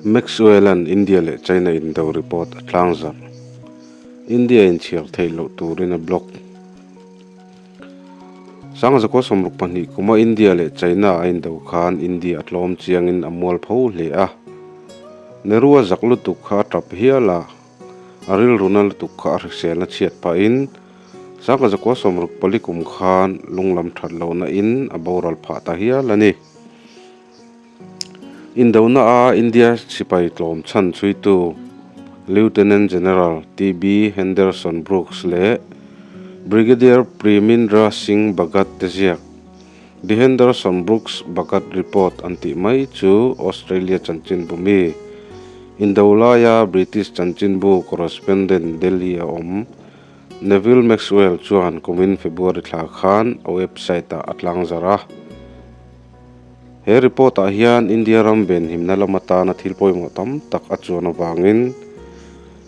Maxwell-a'n India leh China indo report a tlangzarh. India in chhiar theih loh turin a block. Sangzakaw 62 kuma India leh China a indo khan India a tlawm chiangin a mual pho hle a. Nehru a zak lutuk kha a tap hial a, a rilruna lutuk kha a hriselna chhiat pahin Sangzakaw 64 kum khan lunglam that lohna in a boral phah ta hial a ni. Indona a India sipai tlawm chhan chhuitu Lieutenant General TB Henderson Brooks leh Brigadier Premindra Singh Bhagat te ziak The Henderson Brooks Bhagat Report an tih mai chu Australia chanchinbu mi Indo laia British chanchinbu correspondent Delhi a awm Neville Maxwell chuan kumin February thla khan a website-ah a tlangzarh a. He report ah hian India ram venhimna lam atana thil pawimawh tam tak a chuan avangin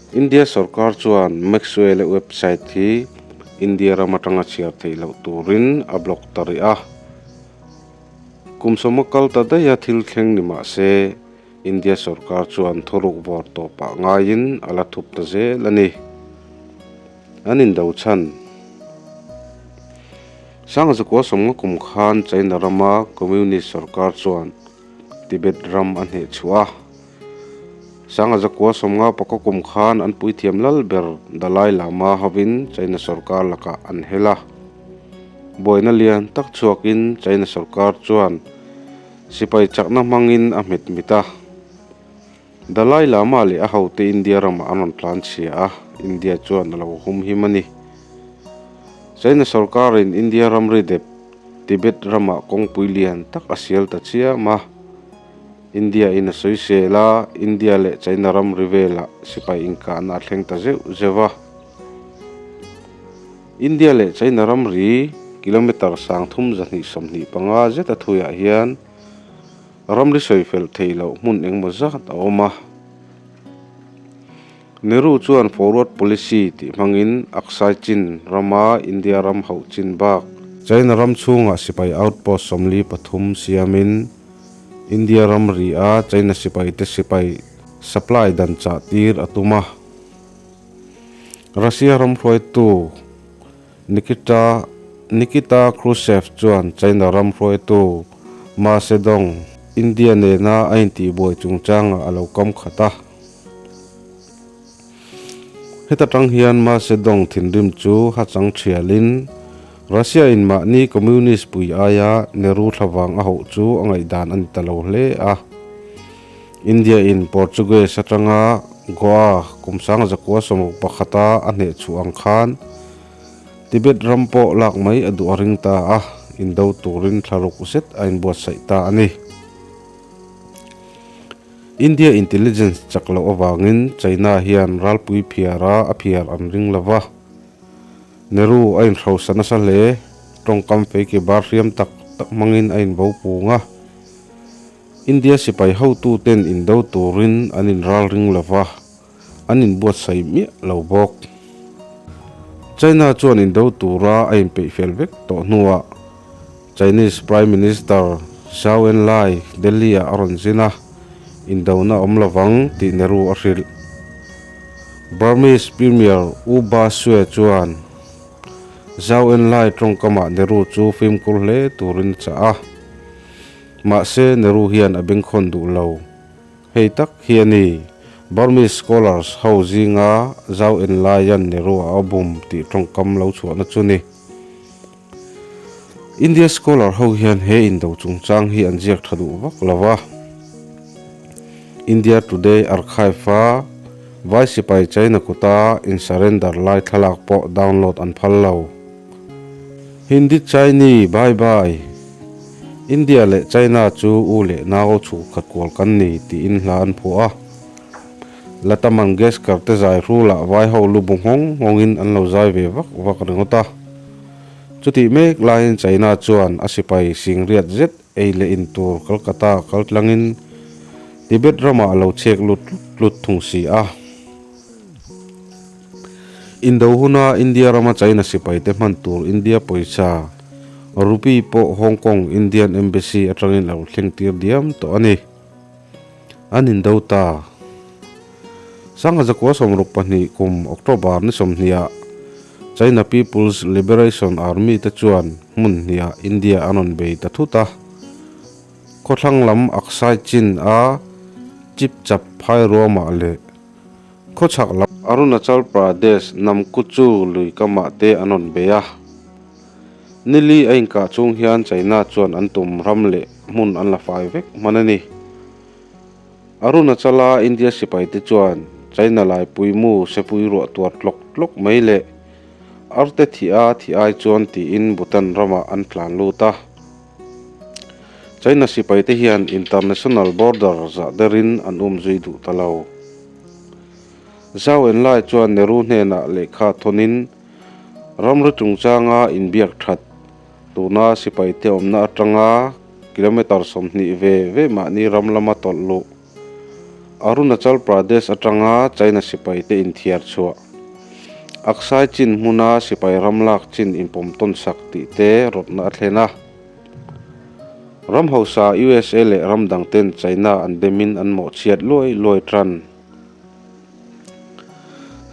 India sorkar chuan Maxwell-a website hi India ram atanga chhiar theih loh turin a block ta rih a. Kum sawma kal ta daih a thil thleng ni mah se India sorkar chuan thuruk vawr tawpah ngaiin a la thup ta zel a ni. An indo chhan. Sangzakua sawmnga kum khan China rama Communist sorkar chuan Tibet ram a hneh chhuah a. Sangzakua sawmnga paka kum khan an puithiam lal ber Dalai Lama hovin China sorkar lakah an hel a. Buaina lian tak chhuakin China sorkar chuan sipai chakna hmangin a hmet mit a. Dalai Lama leh a hote India ramah an rawn tlan chhia a, India chuan a lo hum him a ni. China sorkarin India ramri dep Tibet ramah kawngpui lian tak a sial ta chiam a. India in a sawisel a, India leh China ramri velah sipai inkahna a thleng ta zeuh zeuh a. India leh China ramri kilometre 3225 zeta thuiah hian Ramri sawi fel theih loh hmun engmaw zat a awm a. Nehru chuan Forward Policy tih hmangin Aksai Chin rama India ram hauh chin bak, China ram chhungah sipai outpost 43 siamin India ramri a China sipaite sipai supply dan chah tir a tum a. Russia ram hruaitu Nikita Nikita Khrushchev chuan China ram hruaitu Ma Zedong, India nena a intihbuai chungchangah a lo kam khat a. Heta tang hian Ma Zedong thinrim chu hachang thialin Russia in mahni Communist pui aia Nehru thlavang a hauh chu a ngaihdan a ni ta lo hle a. India in Portuguese atanga Goa kum 1961 a a hneh chhuah ang khan Tibet ram pawh lak mai a duh a ring ta a, indo turin thlaruk zet a inbuatsaih ta a ni. India intelligence chak loh avangin China hian ralpui phiara a phiar an ring lo va. Nehru a inhrosa nasa hle, tawngkam feike bar hriam tak tak hmangin a inbo pung a. India sipai hotuten indo turin an inralring lo va, an inbuatsaih miah lo bawk. China chuan indo tura a inpeih fel vek tawh hnuah Chinese Prime Minister Zhou Enlai Delhi-ah a rawn zin a, indona awm lovang tih Nehru a hrilh. Burmese Premier U Ba Swe chuan Zhou Enlai tawngkamah Nehru chu fimkhur hle turin a chah a. Mahse, Nehru hian a bengkhawn duh lo. Hei tak hi a ni, Burmese scholars ho zinga Zhou Enlai-a'n Nehru a bum tih tawngkam lo chhuahna chu ni. India scholar ho hian he indo chungchang hi an ziak tha duh vak lo va. India Today archive-a Vai sipai China kuta in surrender lai thlalak pawh download an phal lo. Hindi Chini bye bye. India leh China chu u leh nau chhuk khat kual kan ni tiin hla an phuah a. Lata Mangeshkar te zai hrulah vai ho lu bu nghawng nghawngin an lo zai ve vak vak ringawt a. Chutih mek laiin China chuan a sipai singriat zet ei leh in tur Kolkata kal tlangin Tibet ramah a lo chhek lut tlut thung si a. Indo huna India rama China sipaite hman tur India pawisa Rupee pawh Hong Kong Indian Embassy atangin a lo thleng tir diam tawh a ni. An indo ta. Sangha zakua 62 kum October ni 20ah China People's Liberation Army te chuan hmun hniah India an rawn bei ta thut a. Khawthlang lam Aksai Chin a Chipchap phai ruamah leh khawchhak lam Arunachal Pradesh Namkuchu lui kamah te an rawn bei a. Nili a inkah chung hian China chuan an tum ram leh hmun an la fai vek hman a ni. Arunachala India sipaite chuan China laipui mu sepui ruah tuar tlawk tlawk mai leh arte thih a thih ai chuan tiin Bhutan ramah an tlan lut a. China sipaite hian international border zah derin an umzui duh ta lo. Zhao Enlai chuan Nehru hnenah lehkha thawnin ramri chungchanga inbiak that tuna sipaite awmna atanga kilometre 20 ve ve mahni ram lama tawlh luh Arunachal Pradesh atanga China sipaite inthiar chhuah Aksai Chin hmuna sipai ram lak chin inpawm tawn sak tih te rawtna a thlen a. Ram hausa USA leh ram dang ten China an demin an mawhchhiat luai luai tan.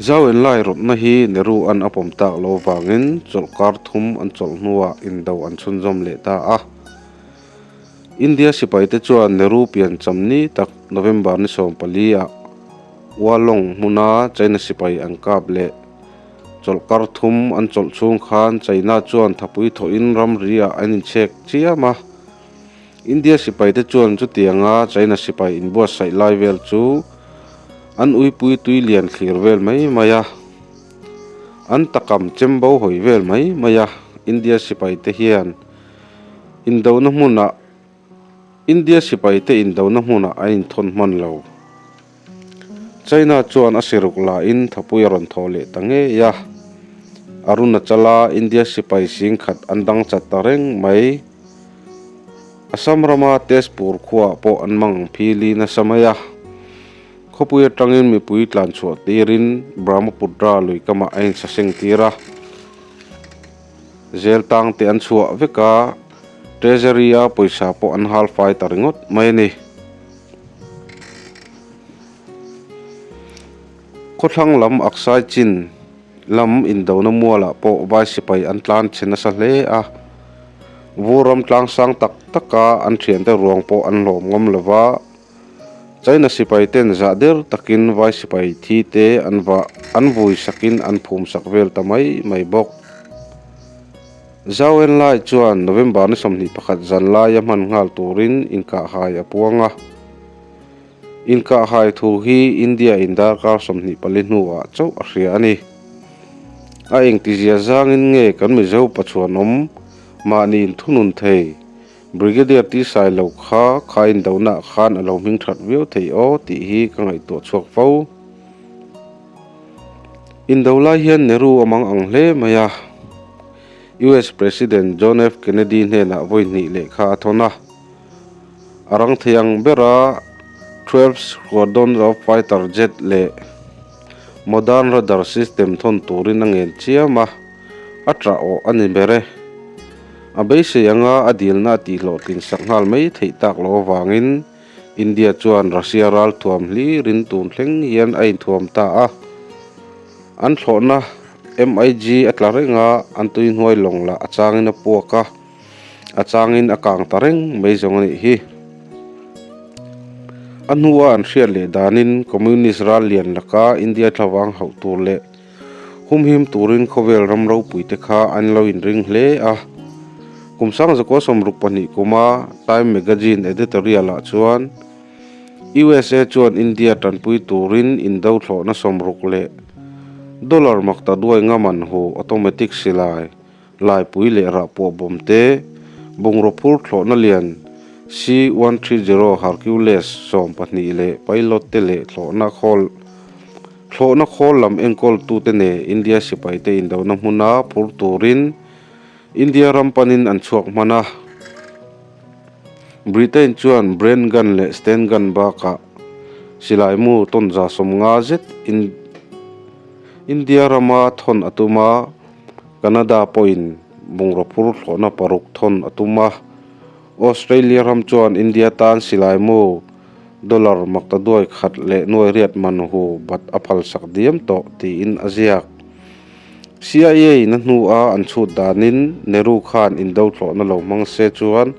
Zau enlai rawtna hi Nehru an a pawm tak lo vangin chawlhkar thum an chawlh hnuah indo an chhunzawm leh ta a. India sipaite chuan Nehru pian cham ni tak November ni 14 ah Walong hmuna China sipai an kap leh chawlhkar thum an chawlh chhung khan China chuan thapui thawhin ramri ah an inchhek chiam a. India sipaite chuan chutianga China sipai inbuatsaih lai vel chu an uipui tui lian thlir vel mai mai a, an takam chem bo hawi vel mai mai a. India sipaite hian indona hmunah India sipaite indona hmunah an inthawn hman lo. China chuan a siruk lahin thapui a rawn thawh leh ta ngei a, Arunachala India sipai singkhat an dang chat ta reng mai. Assam rama Tezpur khuaah pawh an mang phili nasa mai a, khawpui atangin mipui tlan chhuah tirin Brahmaputra lui kamah a insaseng tir a, zel tang te an chhuah vek a, Treasury-a pawisa pawh an hal fai ta ringawt mai a ni. Khawthlang lam Aksai Chin lam indona mualah pawh vai sipai an tlan chhe nasa hle a, vur ram tlang sang tak taka an thiante ruang pawh an hlawm ngam lo va, China sipai ten zah der takin vai sipai thi te an vah an vui sakin an phum sak vel ta mai mai bawk. Zhao Enlai chuan November ni 21 zan laia hman nghal turin inkahhai a puang a. Inkahhai thu hi India in darkar 24 hnuah chauh a hria a ni. A engtizia zangin nge kan Mizo pachuanawm mahni inthunun thei Brigadier T Sailo kha kha indona khan a lo hming that viau thei aw tih hi ka ngaihtuah chhuak fo. Indo lai hian Nehru a mang ang hle mai a. US President John F Kennedy hnenah vawi hnih lehkha a thawn a. A rang thei ang bera 12 Squadrons of Fighter Jet leh Modern Radar System thawn turin a ngen chiam a, a ṭah awh a ni ber e. A beisei anga a dilna a tihhlawhtlin sak nghal mai theih tak loh avangin India chuan Russia ral thuam hlirin tun thleng hian a inthuam ta a. An thlawhna MiG a tla reng a, an tuihnuai lawng lah a changin a puak a. A changin a kang ta reng mai zawng a nih hi. A hnua an hriat leh danin Communist ral lian laka India thlavang hauh tur leh humhim turin khawvel ram ropuite kha an lo inring hle a. Kum 1962 kuma Time Magazine editorial-ah chuan USA chuan India tanpui turin indo thlawhna 60 leh dollar makta duai nga man hu automatic silai Laipui leh rah pawh bawm te, bungraw phur thlawhna lian C-130 Hercules 12 leh pilot te leh thlawhna khawl thlawhna khawl lam enkawltute ne India sipaite indona hmuna phur turin India ram panin an chhuak hman a. Britain chuan Bren gun leh Sten gun bakah silaimu tawn 150 zet India rama thawn a tum a. Canada pawhin bungraw phur thlawhna paruk thawn a tum a, Australia ram chuan India tan silaimu Dollar maktaduai khat leh nuai riat man hu bat a phalsak diam tawh tiin a ziak. CIA in a hnua an chhut danin Nehru khan indo thlawhna lo hmang se chuan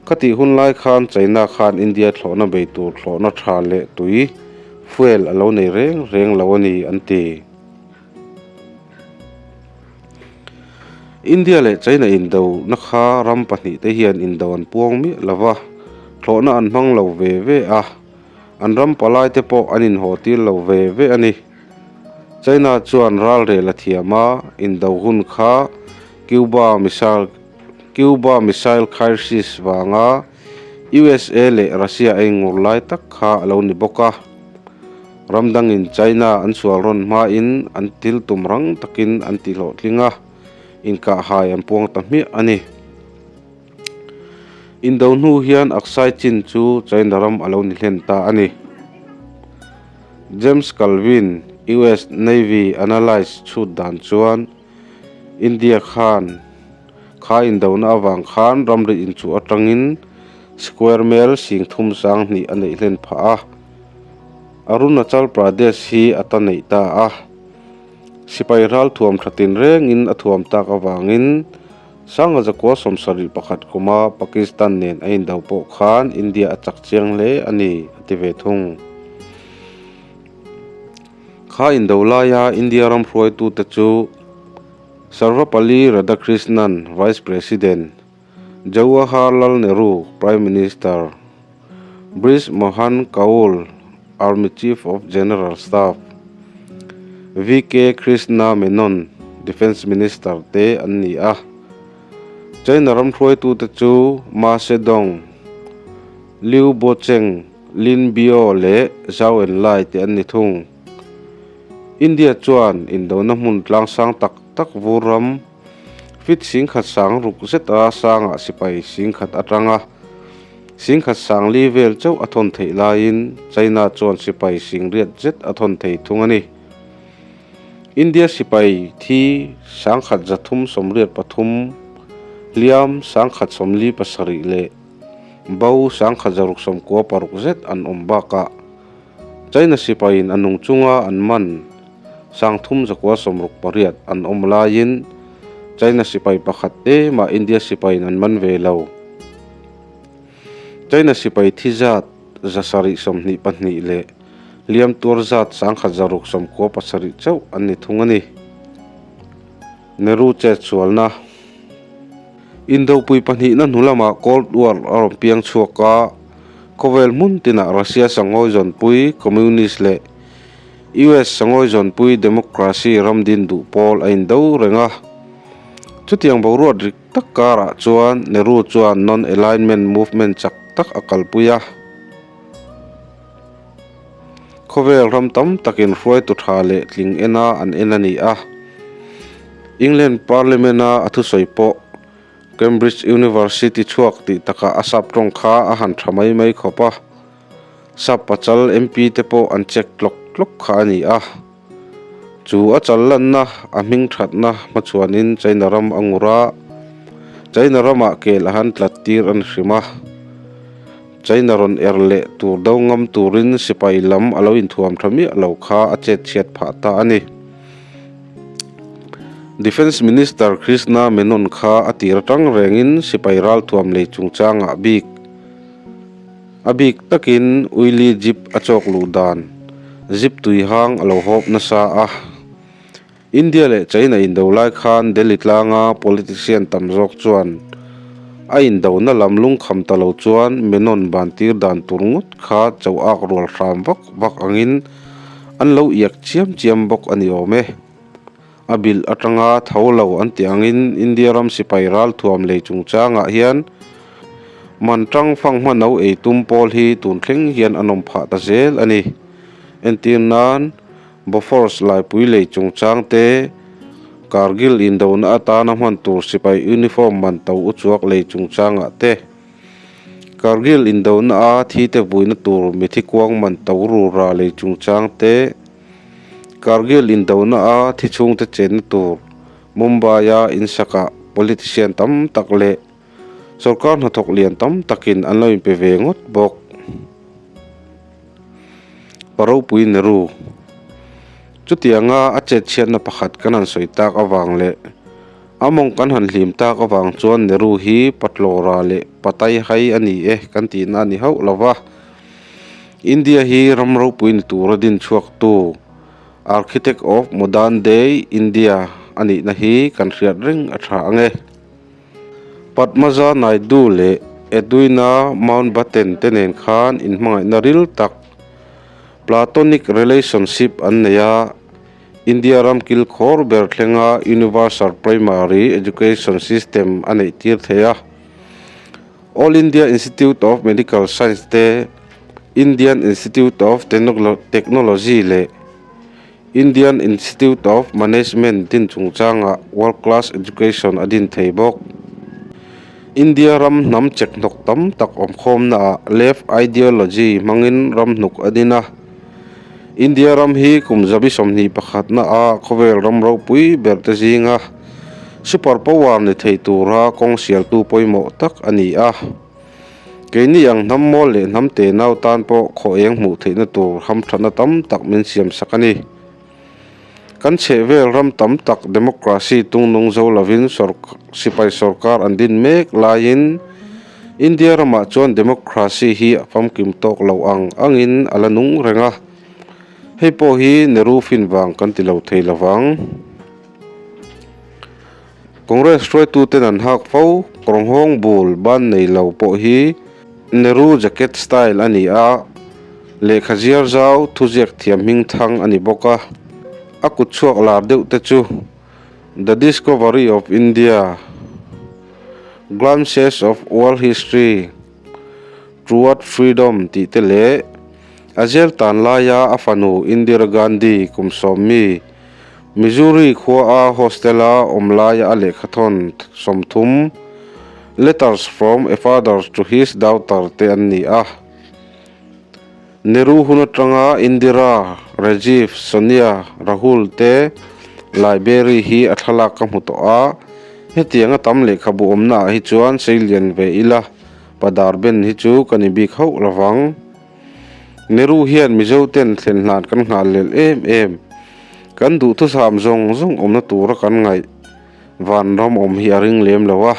khatih hun lai khan China khan India thlawhna bei tur thlawhna tha leh tui, fuel, a lo nei reng reng lo a ni an ti. India leh China indo na kha ram pahnihte hian indo an puang miah lo va, thlawhna an hmang lo ve ve a, an ram palaite pawh an inhaw tir lo ve ve a ni. China chuan ralrel a thiam a, indo hun kha Cuba missile Cuba missile crisis vanga USA leh Russia a ingur lai tak kha a lo ni bawk a. Ram dangin China an sual rawn hmain an thil tum rang takin an ti hlawhtling a, inkahhai an puang ta hmiah a ni. Indo hnu hian Aksai Chin chu China ram a lo ni hlen ta a ni. James Calvin, US Navy analyst chhut dan chuan India khan kha indona avang khan ramri inchuh atangin square mel sing thum sang hnih a neih hlen phah a. Arunachal Pradesh hi a ta neih ta a, sipai ralthuam tha tinrengin a thuam tak avangin Sanga zakua 71 kuma Pakistan nen a indo pawh khan India a chak chiang hle a ni, a ti ve thung. Kha indo laia India ram hruaitute chu Sarvepalli Radhakrishnan, Vice President, Jawaharlal Nehru, Prime Minister, Brij Mohan Kaul, Army Chief of General Staff, VK Krishna Menon, Defence Minister te an ni a. China ram hruaitute chu Ma Zedong, Liu Bocheng, Lin Biao leh Zhou Enlai te an ni thung. India chuan indona hmun tlangsang tak tak vur ram, Fit singkhat sang ruk zeta sangah sipai singkhat atanga singkhat sang li vel chauh a thawn theih laiin China chuan sipai singriat zet a thawn thei thung a ni. India sipai thi sangkhat 383, hliam 147 leh bo 1696 zet an awm bakah China sipaiin a nung chunga an man 3968 an awm laiin China sipai pakhat emah India sipaiin an man ve lo. China sipai thi zat 722 leh hliam tuar zat 1697 chauh an ni thung a ni. Nehru chet sualna Indopui pahnihna hnu lamah Cold War a rawn piang chhuak a, khawvel hmun tinah Russia sangawi zawnpui Communist leh US sangawi zawnpui Democracy ram din duh pawl a indo reng a. Chutiang boruat rik tak karah chuan Nehru chuan Non-Alignment Movement chak tak a kalpui a. Khawvel ram tam takin hruaitu tha leh tling ena an en a ni a. England Parliament-a a thusawi pawh Cambridge University chhuak tih takah a sap tawng kha a han tha mai mai khawp a. Sap pachal MP te pawh an check tlawk tlawk kha a ni a. Chu a chal lanna a hming thatna hmachhuanin China ram a ngur a, China ramah kel a han tlat tir a ni hrim a. China rawn er leh tur do ngam turin sipai lam a lo inthuam tha miah lo kha a chet chhiat phah ta a ni. Defence Minister Krishna Menon kha a tir atang rengin sipai ralthuam lei chungchangah bik a bik takin Uili Jeep a chawk luh dan zip tui hang a lo hawp nasa a. India leh China indo lai khan Delhi tlanga politician tam zawk chuan a indona lam lungkham ta lo chuan Menon ban tir dan tur ngawt kha cho ak rual hram vak vak angin an lo iak chiam chiam bawk a ni awm e. A bilh atanga tho lo an tih angin India ram sipai ralthuam lei chungchangah hian man tang fanghma no ei tum pawl hi tun thleng hian a nawm phah ta zel a ni. Entir nan. Bofors laipui lei chungchang te, Kargil indona atana hman tur sipai uniform man to uchuak lei chungchangah te, Kargil indona a thi te vuina tur mithi kuang man to rura lei chungchang te, Kargil indona a thi chhungte chenna tur Mumbai-a insakah politician tam tak leh sorkar hnathawk lian tam takin an lo inpe ve ngawt bawk. Pa ropui Nehru. Chutianga a chetchhiatna pakhat kan han sawi tak avang leh a mawng kan han hlim tak avang chuan Nehru hi Patlawra leh Pataihai a ni e kan tihna a ni hauh lo va. India hi ram ropui ni tura din chhuaktu Architect of Modern Day India a nihna hi kan hriat reng a tha ang e. Padmaja Naidu leh Edwina Mountbatten te nen khan inhmangaihna ril tak, platonic relationship, an nei a, India ram kilkhawr ber thlenga Universal Primary Education System a neih tir thei a. All India Institute of Medical Science te, Indian Institute of Technology leh Indian Institute of Management din chungchangah World Class Education a din thei bawk. India ram hnam chekhnawk tam tak awmkhawmnaah Left Ideology hmangin ram hnuk a din a. India ram hi kum zabi 21 naah khawvel ram ropui ber te zinga super power ni thei tura kawng sialtu pawimawh tak a ni a. Keini ang hnam mawl leh hnam tenau tan pawh khaw eng hmuh theihna tur hamthatna tam tak min siam sak a ni. Kan chhehvel ram tam tak democracy tungnung zo lovin sipai sorkar an din mek laiin India ramah chuan democracy hi a famkim tawk lo ang angin a la nung reng a. Hei pawh hi Nehru fin vang kan ti lo thei lovang. Congress hruaituten an hak fo, kawrnghawng bul ban nei lo pawh hi Nehru jacket style a ni a, lehkha ziar zau thuziak thiam hming thang a ni bawk a. A kut chhuak lar deuh te chu The Discovery of India, Glimpses of World History, Toward Freedom tih te leh a zel tan laia a fanu Indira Gandhi kum sawmmi Missouri khua a hostel a awm laia a lehkhathawn 30, Letters from a Father to His Daughter te an ni a. Nehru hun atanga Indira, Rajiv, Sonia, Rahul te library hi a thlalak ka hmu tawh a, hetianga tam lehkhabu awmna ah hi chuan seilian ve ila, padar ben hi chu ka ni bik hauh lovang. Nehru hian Mizo ten thlen hlan kan nghal lel em em. Kan duhthusam zawng zawng awmna tura kan ngaih vanram awm hi a ring lem lo a.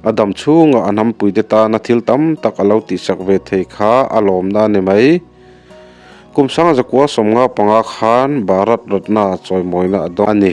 A dam chhunga a hnampuite tana thil tam tak a lo tihsak ve thei kha a lawmna a ni mai. Kum 1995 khan Bharat Ratna chawimawina a dawng a ni.